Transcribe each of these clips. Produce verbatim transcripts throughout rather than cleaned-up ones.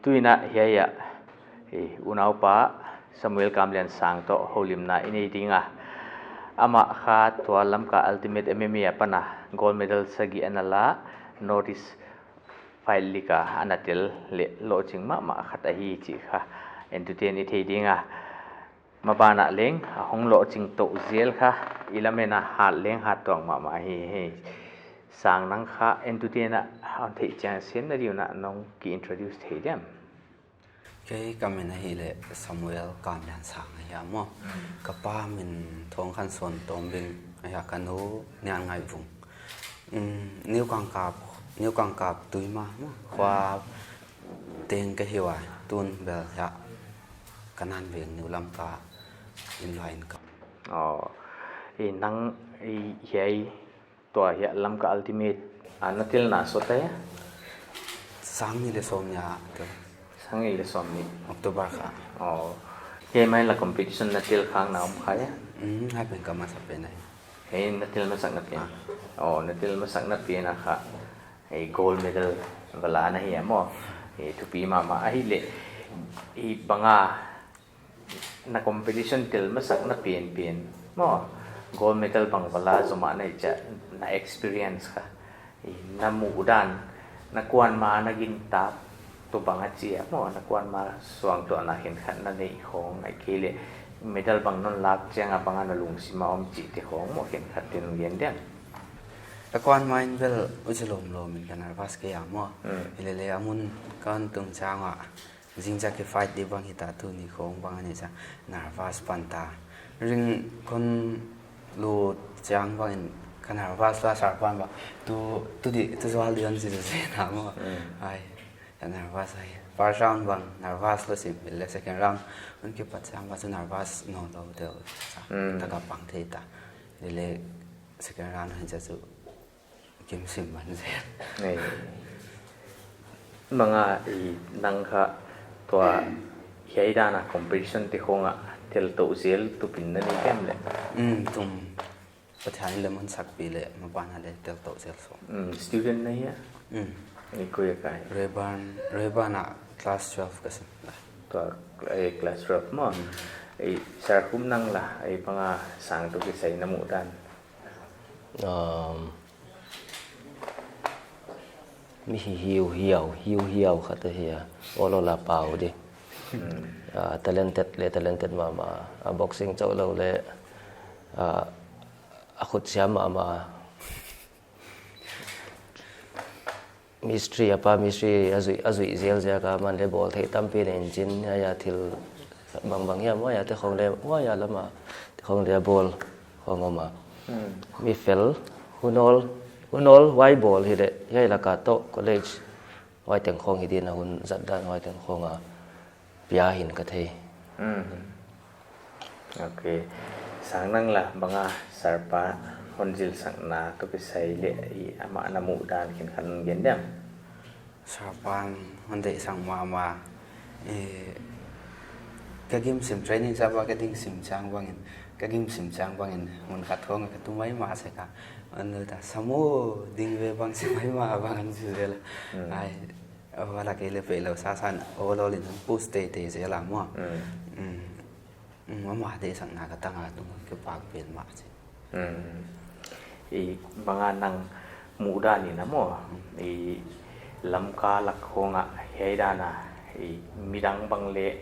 Tuin hiai ah, eh, unaupa Samuel Kamliansang toh houlimna i nei ding a. Amah kha tua Lamka Ultimate M M A apan a gold medal sagih ana la, North East Fight League ah ana tel leh lohching mahmah khat ahi chih kha entute'n i thei ding a. Maban ah leng a hong lohching tou zel kha, i lamen a hat leng hat tuak mahmah hi hi. Sang, nang kha entute'n a hon theih chiang semna ding un nong ki introduce thei diam? Kei ka min ahihleh Samuel Kamliansang ahi a maw. Mm. Ka pa min Thongkhanson Tombing ahi a, ka nu Nialngaihvung. Mm, New Kangkap, New Kangkap Tuima maw. Khua teng ka hi ua, tun bel hiai Kanan Veng New Lamka inn luah in ka. Oh, i nang i hiai tua hiai Lamka Ultimate a na telna sawt a hia? Sang nih leh sawmnih a tel. Sang nih leh sawmnih. October kha. Oh. Hiai mai la competition na tel khak na om kha hia? Mm, hiai pen ka masak pen ahi. Hiai na tel masakna pen. Ah. Oh, na tel masakna pen a kha. Hiai gold medal va la na hi a maw. Hiai thupi mahmah ahihleh. Hiai bang a na competition tel masakna pen pen maw, gold medal bang va la zomah na hih chiang, na experience kha, i na muhdan, na kuan ma na gintak, tu bang a chia maw, na kuan ma suangtuahna khenkhat na neih khong, ahihkeileh medal bang non lak chiang a bang a na lungsim a om chihte khong maw, khenkhat tel gen diam? Ka kuan ma in bel huchi lawmlawm in ka nervous kei a maw. Hmm. Hilele a mun ka hon tung chiang a, zingchiang ki fight di bang hita, tuni khong bang a ni chiang nervous pan ta. Ring kon lut chiang bang in ka nervous la, sir pan bang tu, tu di, tu zual di hon chi zel na maw. Mm. Ai, ka nervous ahi. First round bang nervous lou sim, hilele second round hon kipat chiang bang chu nervous nawnlou deuh sa. Mm. Taka pang thei ta. Hilele second round hon chia chu kim sim man zel. Nei. Bang a i nang kha tua hiai dan a competition te khong a tel tou zel tup in na nei diam leh? Mm, tum. Pathian in lem hon sakpih leh maban a leh tel tou zel sawm. Mm, student na hia? Mm. I koi a kai? Rayburn, Rayburn a class twelve ka sim. Tua, eh, class twelve maw. Mm. Eh, sir khum nang la, eh, bang a sang toh kisai na muhdan. Um, mi hi hiu hiau, hiu hiau khat ahi a, awl awl a pau di. Hmm. Ah, talented leh talented mahmah. Ah, boxing chauh lou leh, ah, a khut siam mahmah. Mistri, a pa mistri a zuih, a zuih zel ziak a man leh bawl theih tampi nei in chin, hiai a thil bangbang hiam, huai a te khong leh, huai a lam a te khong leh bawl khong om a. Hmm. Mi fel, hun awl, hun awl huai bawl hileh, hiai lak a toh college, huai teng khong hi din a hun zat dan, huai teng khong a pia hi'n ka thei. Mm. Ok. Sang, nang la bang a sir pa hon zilsakna toh kisai leh i amah na muhdan khenkhat gen diam? Sir pan hon deihsak mahmah. Eh, ka gim sim training sa ba ka ding sim chiang bang in, ka gim sim chiang bang in, mun khat khong ka tu maimah sek a. Hon lut a, Samu, ding ve bang, sim maimah bang, hon chi zel a. Mm. Ai, awl a kei leh pehlou sa san, awl awl in hon push teitei zel a maw. Mm. Mm. Mm, amah deihsakna ka tang a tung kipak pen mah chi. Mm. I bang a nang muhdan in a maw. Mm. I Lamka lak khong a hiai dan a, i midang bang leh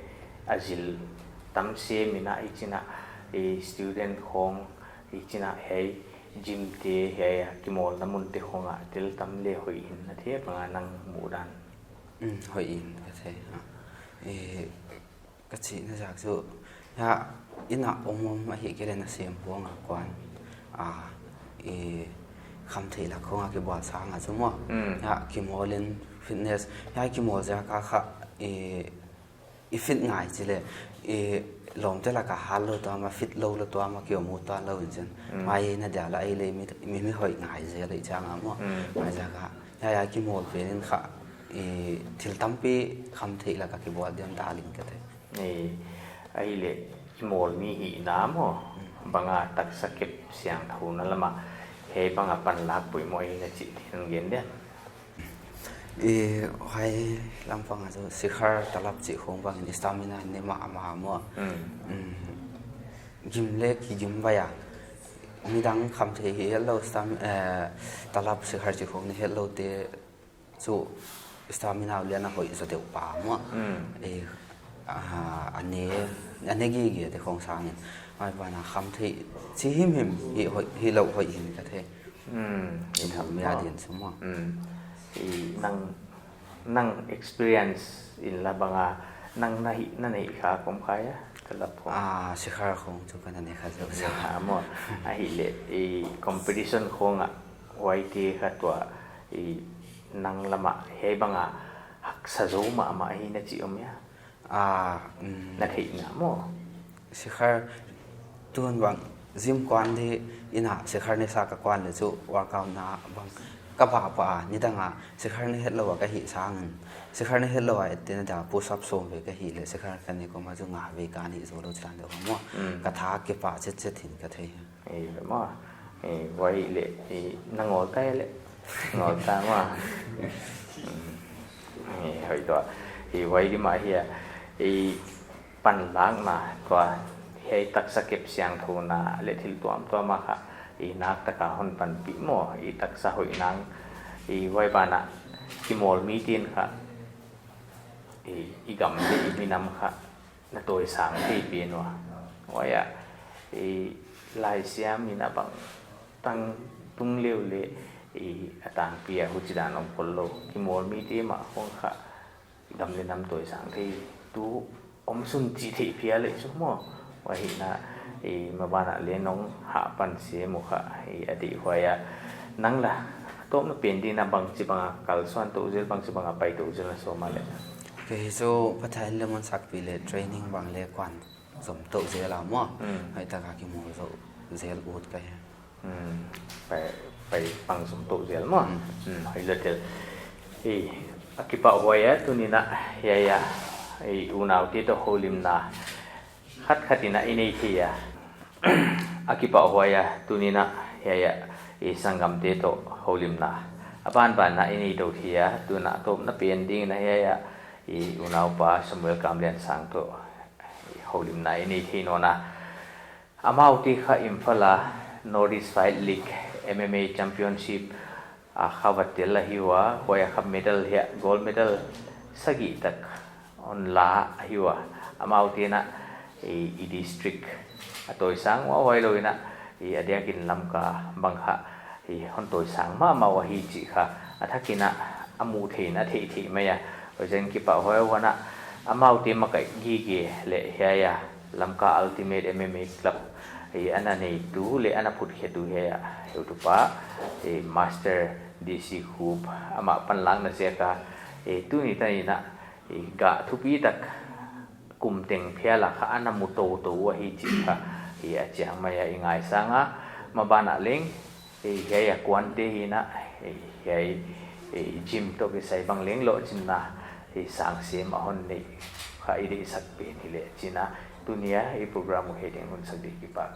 a zil tam se mi na, i chin a, i student khong, i chin a hiai gym te, hiai a kimawlna mun te khong a tel tam leh hoih hi'n na thei, bang a nang muhdan? Mm, hoih hi'n ka thei. Ah. Eh, ka chihna ziak chu, hiai inn a om om ahihkeileh nasem khong a kuan. Ah, eh, khamtheih lak khong a kibawl sang a chu maw. Mm. Hiai kimawl in fitness, hiai kimawl ziak a kha, eh, i fit ngai chi leh, i lawmte lak a hat lou tuam a, fit lou lou tuam a ki om ut tuan lou in chin. Mm. Mai na dia la ei leh mi, mi, mi hoih ngai zel leh chiang a maw. Mm. Mai ziak a, hiai a kimawl pen in kha, i thil tampi khamtheih lak a kibawl diam ta ling ka thei. Ni, ahihleh kimawl mi hihna maw. Mm. Bang a taksa kep siangthouna lam a, hiai bang a panlak poimoh hi na chih theih in gen diam? I, huai lampang a chu Sikhar Talab chih khong bangin stamina nei mahmah maw. Mm. Mm. Gim leh kigim vai a. Midang khamtheih hi hetlou stam-, eh, Talab Sikhar chih khong nei hetloute chu stamina lian a hoih zaw deuh pa maw. Mm. Eh, ah, a ne, a ne gige te khong sangin. Huai banah khamtheih chi himhim hi hoih, hilou hoih hi'n ka thei. Mm. Chimham mi a din chu maw. Mm. I nang, nang experience in la bang a, nang na hih, na neih kha kom kha hia, Talab khong? Ah, Sikhar khong chu ka na nei kha zauzau. Ah, maw. Ahihleh, i competition khong a, huaite kha tua, i nang lam a, hiai bang a, haksa zou mahmah hi na chih om hia? Ah, mm. Na theihna maw. Sikhar tun bang gym kuan di in a Sikhar neisa ka kuan leh chu workout na bang ka pahpah a, nidang a Sikhar nei hetlou a ka hih sangin. Sikhar nei hetlou a etten a push up sawm vei ka hih leh Sikhar ka nei kawm a chu nga vei ka nei zou lou chidan deuh maw. Mm. Ka tha kipah chetchet hi'n ka thei. Ei, maw. Ei, huai leh, ei, na ngol ta leh. Ngol ta maw. Mm. Ei, hoih tua. Ei, huai di mah hia. Ei, panlakna tua. Hiai taksa kep siangthouna leh thil tuamtuam a kha. Ei, nak taka hon panpih maw. Ei, taksa hoih nang. Ei, huai banah. Kimawl mite'n kha. Ei, i gam leh i minam kha. Na tawisang thei pen ua. Huai a, i laisiam in a bangtan tung leh leh, i a tangpi a huchidan om khollou. Kimawl mite mah khong kha, gam leh nam tawisang thei tu omsun chih theih phial leh chu maw. Huai hi na, i maban ah leng nong hah pan se maw kha, i a di huai a. Nang la, tawpna pen ding in a bangchi bang a kalsuan tou zel, bangchi bang a pai tou zel na sawm a leh. Kei hi chu Pathian lemsakpih leh training bang leh kuan zom tou zel a maw. Mm. Huai tak a kimawl zou zel ut ka hi. Mm. Pai, pai pang zom tou zel maw. Mm. Mm, hoihlou tel. Ei, a kipahhuai a tuni'n a, hiai a, ei, unaute toh houlimna khat khat in a i nei thei a. A kipahhuai a tuni'n a, hiai a, ei, sanggamte toh houlimna a banban a i nei tou thei a, tuin a tawpna pen ding in a hiai a, ei, unaupa Samuel Kamliansang toh, ei, houlimna i nei thei nawn a. Amaute kha Imphal a North East Fight League M M A Championship a kha va tel ahi ua, huai a kha medal hiai, gold medal sagih tak hon la ahi ua. Amaute'n a, i, i district a tawisang ua, huailou in a, i, a diakin Lamka bang kha, i, hon tawisang mahmah ua hi chih kha a thak in a, a muh theih in a theih theih mai a. Huaiziakin kipahhuai ua, amaute makaih gige leh hiai a Lamka Ultimate M M A Club, i, ana neitu leh ana phutkhetu hiai a heutupa, i, Master D C Khup, amah panlakna ziak a, i, tuni tan in a, i, gah thupi tak kum teng phial a kha ana mu toutou ua hi chih kha, i, a chiang mai a i ngaisang a, maban ah leng, i, hiai a kuante hi in a, i, hiai, i, gym toh kisai bang leng lohchinna, i, sangsem a hon neih kha i deihsak pen hi leh chi'n a, tuni a i program uh hiai teng hun sak di kipak.